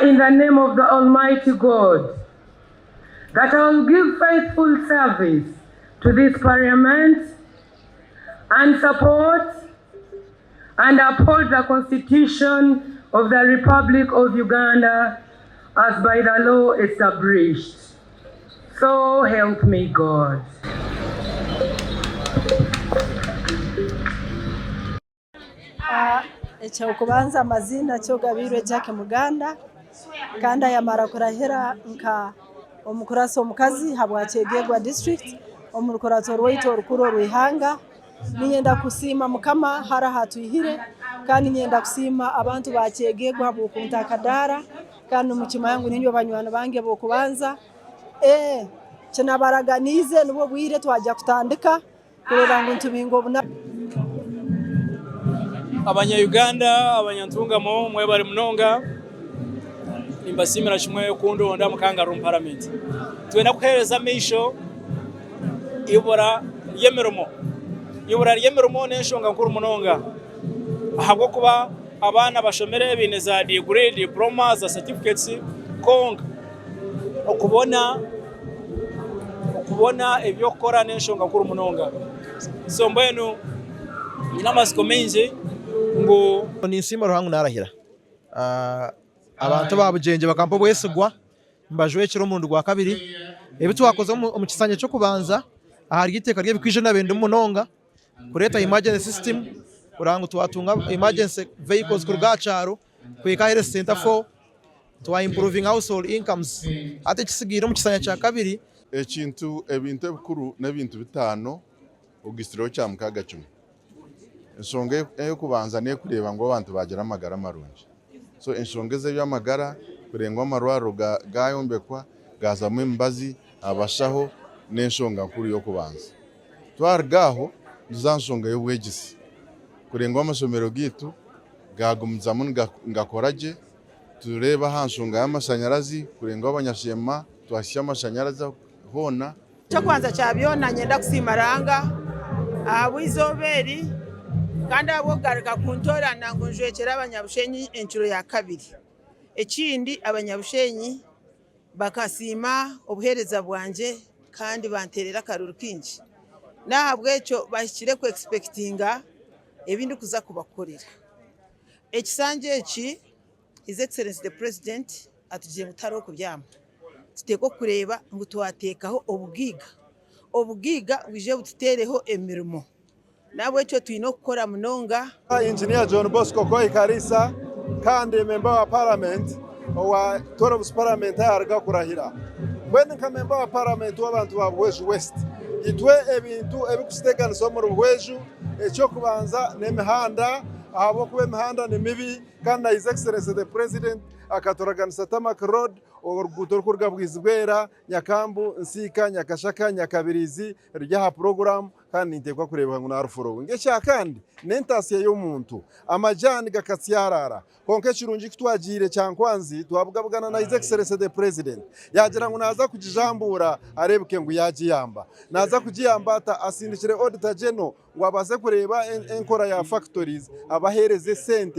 in the name of the Almighty God that I will give faithful service to this Parliament and support and uphold the Constitution of the Republic of Uganda as by the law established. So help me God. Eky'okubanza amaziina Kyogabiirwe Jack Muganda kandi ayamara kurahira nka omukurasi omukazi habwa Kyegegwa district omu rukurato rwaitu orukuru orw'eihanga. Niinyenda kusiima Mukama hare ahu atwihire kandi niinyenda kusiima abantu ba Kyegegwa ahabw'okunta akadaara kandi nimukimanya ngu niinywe banywani bange b'okubanza. Kinabaraganiize nibwo bwire twagya kutandika. Kureeba ngu nitubinga obunaku. Abanya Uganda, abanyantungamo mwebare munonga nimbasiimira kimwe kundonda mukangarura omu paramenti. Nitwenda kuheereza amaisho eibura ry'emirimo. Eibura ry'emirimo n'enshonga nkuru munonga ahabw'okuba abaana bashomire baine za diguri, diporoma, za satifiketi kwonka okubona okubona eby'okukora n'enshonga nkuru munonga. So mbwenu nyine amatsiko maingi ngu. Ninsiima Ruhanga ngu naarahira. Abantu aba Bugyengye bakampa obwesigwa mbajwekyera omurundi gwa kabiri. Ebi twakoze omu kisanja ky'okubanza ahari eiteeka ry'ebikwija nabiire ndimu munonga kureeta emergency system kureba ngu twatunga emergency vehicles kuruga aha kyaro kuhika aha health center 4. Twa improvinga household incomes hati ekisigaire omu kisanja kya kabiri. Ekintu ebintu ebikuru n'ebintu bitaano ogitsireho kyamukaaga kimwe. Enshonga ey'okubanza n'ekureeba ngu abantu baagira amagara marungi. So enshonga ez'eby'amagara kureeba ngu amarwariro gaayombekwa, gaazamu emibazi, abashaho n'enshonga nkuru y'okubanza. Twaruga aho nituza aha nshonga y'obwegyese kureeba ngu amashomero gaitu gaagumizamu nigakora gye. Tureebe aha nshonga y'amashanyarazi kureba ngu abanyasheema twahitsya amashanyarazi hoona. Eky'okubanza kya byona niinyenda kusiima Ruhanga ahabw'eizooba eri kandi ahabw'okugaruka kuntoorana ngu njwekyere abanyabushenyi encuro ya kabiri. Ekindi abanyabushenyi bakasiima obuheereza bwangye kandi banteerera akaruru kaingi. N'ahabw'ekyo bahikire ku expectinga ebi ndikuza kubakorera. Ekisanja eki His Excellency the President atugizire ngu tihariho kubyama, tuteekwa kureeba ngu twateekaho obugaiga, obugaiga bwije bututeereho emirimo n'ahabw'ekyo twine kukora munonga. Engineer John Bosco Koi Kariisa kandi memba wa Paramenti owa Torobs Paramenti aharuga kurahira. Mbwenu nka memba wa Paramenti w'abantu ba Buhweju West, itwe ebintu ebikututeganisa omuri Buhweju, Eky'okubanza n'emihanda ahabw'okuba emihanda ni mibi kandi na His Excellency the President akaturaganisa Tarmac Road, oruguuto orurikuruga Bwizibwera, Nyakambu, Nsiika, Nyakashaka, Nyakabirizi ruri aha puroguraamu kandi ninteekwa kureebeka ngu naruforowinga. Ekyakandi n'entaasya y'omuntu, amajaani gakasyaraara Kwonka ekirungi ku twagiire Kyankwanzi twabugabugana na His Excellency the President yaagira ngu naaza kugijambuura areebeke ngu yaagiyamba. Naaza kugiyamba ata? Asindikire Auditor General ngu abaase kureeba enkora ya factories abaheereze esente.